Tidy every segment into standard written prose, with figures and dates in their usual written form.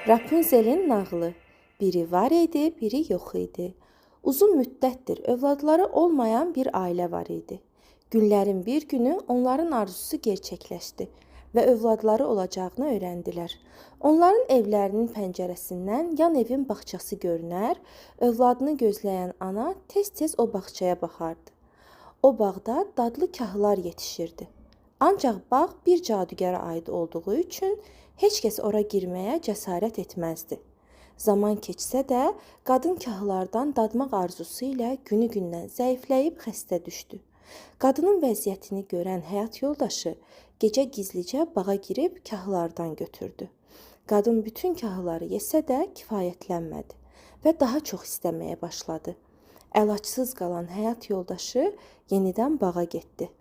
Rapunzelin nağılı. Biri var idi, biri yox idi. Uzun müddətdir övladları olmayan bir ailə var idi. Günlərin bir günü onların arzusu gerçəkləşdi və övladları olacağını öyrəndilər. Onların evlərinin pəncərəsindən yan evin bağçası görünər, övladını gözləyən ana tez-tez o bağçaya baxardı. O bağda dadlı kahlar yetişirdi. Ancaq bağ bir cadugərə aid olduğu üçün heç kəs ora girməyə cəsarət etməzdi. Zaman keçsə də, qadın kahlardan dadmaq arzusu ilə günü-gündən zəifləyib xəstə düşdü. Qadının vəziyyətini görən həyat yoldaşı gecə gizlicə bağa girib kahlardan götürdü. Qadın bütün kahları yesə də kifayətlənmədi və daha çox istəməyə başladı. Əlacsız qalan həyat yoldaşı yenidən bağa getdi.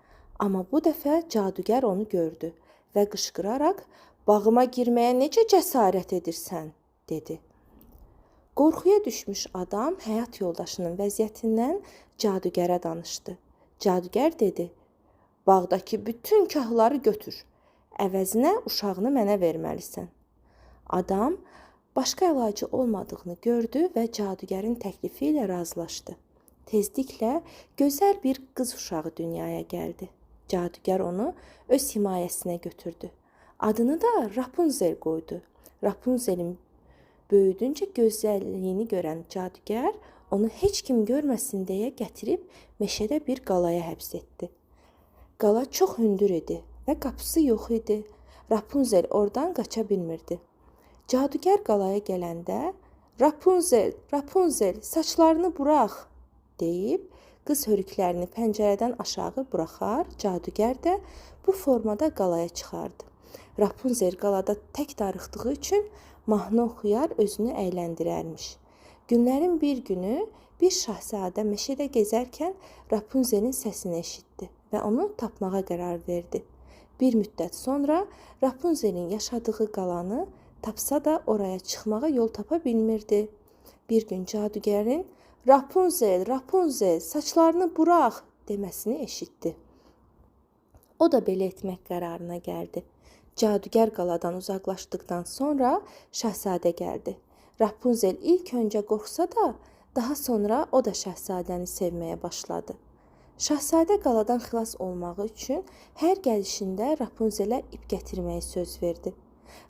Amma bu dəfə cadugar onu gördü və qışqıraraq "Bağıma girməyə necə cəsarət edirsən?" dedi. Qorxuya düşmüş adam həyat yoldaşının vəziyyətindən cadugərə danışdı. Cadugar dedi: "Bağdakı bütün kahları götür. Əvəzinə uşağını mənə verməlisən." Adam başqa əlacı olmadığını gördü və cadugarin təklifi ilə razılaşdı. Tezliklə gözəl bir qız uşağı dünyaya gəldi. Cadugar onu öz himayəsinə götürdü. Adını da Rapunzel qoydu. Rapunzelin böyüdüncə gözəlliyini görən cadugar onu heç kim görməsin deyə gətirib meşədə bir qalaya həbs etdi. Qala çox hündür idi və qapısı yox idi. Rapunzel ordan qaça bilmirdi. Cadugar qalaya gələndə "Rapunzel, Rapunzel, saçlarını burax" deyib qız hörüklərini pəncərədən aşağı buraxar, cadugar da bu formada qalaya çıxardı. Rapunzel qalada tək darıxdığı üçün mahnı oxuyar, özünü əyləndirərmiş. Günlərin bir günü bir şahzadə meşədə gəzərkən Rapunzelin səsini eşitdi və onu tapmağa qərar verdi. Bir müddət sonra Rapunzelin yaşadığı qalanı tapsa da oraya çıxmağa yol tapa bilmirdi. Bir gün cadugarin "Rapunzel, Rapunzel, saçlarını burax" deməsini eşitdi. O da belə etmək qərarına gəldi. Cadugar qaladan uzaqlaşdıqdan sonra şahzadə gəldi. Rapunzel ilk öncə qorxsa da, daha sonra o da şahzadəni sevməyə başladı. Şahzadə qaladan xilas olmağı üçün hər gəlişində Rapunzelə ip gətirməyi söz verdi.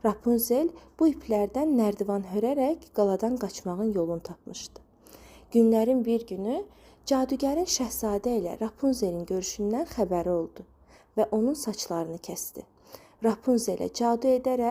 Rapunzel bu iplərdən nərdivan hörərək qaladan qaçmağın yolunu tapmışdı. Günlərin bir günü cadugarin şahzadə ilə Rapunzelin görüşündən xəbəri oldu və onun saçlarını kəsdi. Rapunzelə cadu edərək